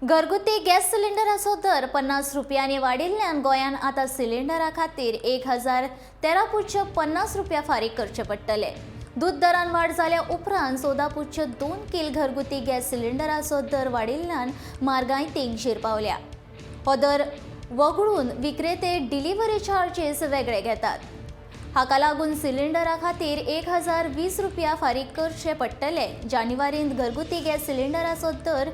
घरगुती गॅस सिलिंडराचो दर 50 रुपयांनी वाडिल्ल्यान गोंयान आतां सिलिंडरा खातीर 1013.50 रुपया फारीक करचे पडटले. दूद दरान वाड जाल्या उपरांत 14.2 कील घरगुती गॅस सिलिंडराचो दर वाडिल्ल्यान म्हारगाय तेंगशेर पावल्या. हो दर वगळून विक्रेते डिलिव्हरी चार्जीस वेगळे घेतात. हाका लागून सिलिंडरा खातीर 1020 रुपया फारीक करचे पडटले. जानेवारींत घरगुती गॅस सिलिंडराचो दर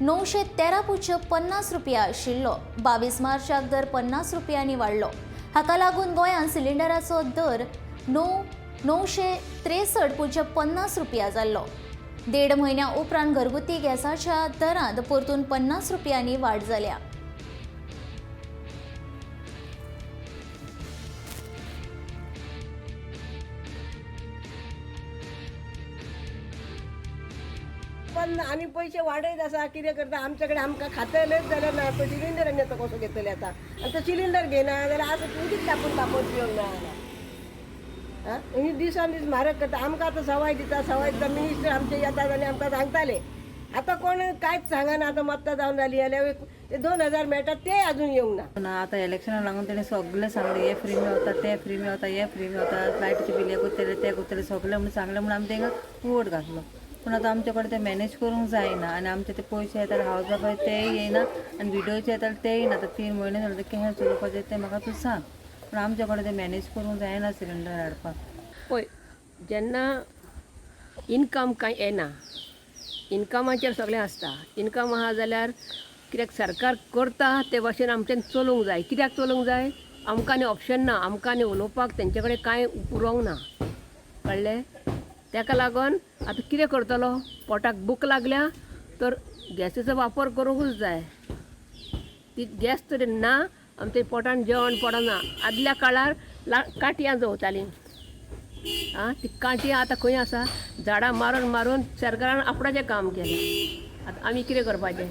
913.50 रुपया आशिल्लो. 22 मार्चाक दर 50 रुपयांनी वाडलो. हाका लागून गोंयांत सिलिंडराचो दर 963.50 रुपया जाल्लो. 1.5 म्हयन्या उपरांत घरगुती गॅसाच्या दरांत परतून 50 रुपयांनी वाड जाल्या. पण आमी पयशे वाडयत आसा, कितें करता आमचे कडेन, आमकां खातलेच जाल्यार ना. तो सिलिंडर आमी आतां कसो घेतले आतां? आनी तो सिलिंडर घेयना जाल्यार आज उदीक तापून तापोवन पिवंक मेळना. आं, ही दिसान दीस म्हारग करता. आमकां आतां सवाय दिता, सवाय दिता. मिनिस्टर आमचे येतात आनी आमकां सांगताले. आतां कोण कांयच सांगना. आतां मत्तां जावन जाली जाल्यार ते 2000 मेळटा, ते अजून येवंक ना. ना, आतां इलेक्शनाक लागून तेणी सगळें सांगलें, हें फ्री मेवता, तें फ्री मेवता, हें फ्री मेवता, लायटीचें बील हें करतले, तें करतले, सगळें म्हणून सांगलें म्हणून आमी तांकां वोट घातलो. पूण आतां आमचे कडेन तें मॅनेज करूंक जायना आनी आमचे ते पयशे येताले हावज बापाय तेय येयना आनी विडोचे येताले तेय येयना. आतां 3 म्हयने जाले, तें कशें चलोवपाचें तें म्हाका तूं सांग. पूण आमचे कडेन तें मॅनेज करूंक जायना सिलिंडर हाडपाक. पळय, जेन्ना इनकम कांय येना, इनकमाचेर सगळें आसता. इनकम आहा जाल्यार कित्याक सरकार करता ते भाशेन आमच्यान चलूंक जाय. कित्याक चलूंक जाय? आमकां आनी ऑप्शन ना, आमकां आनी उलोवपाक तेंचे कडेन कांय उरोंक ना, कळ्ळें? तेका लागून आतां कितें करतलो? पोटाक भूक लागल्या तर गॅसीचो वापर करूंकूच जाय. ती गॅस तरी ना आमच्या पोटान जेवण पडना. आदल्या काळार काटयां जवतालीं. आं, ती कांटयां आतां खंय आसा? झाडां मारून मारून सरकारान आपणाचें काम केलें. आतां आमी कितें करपाचें?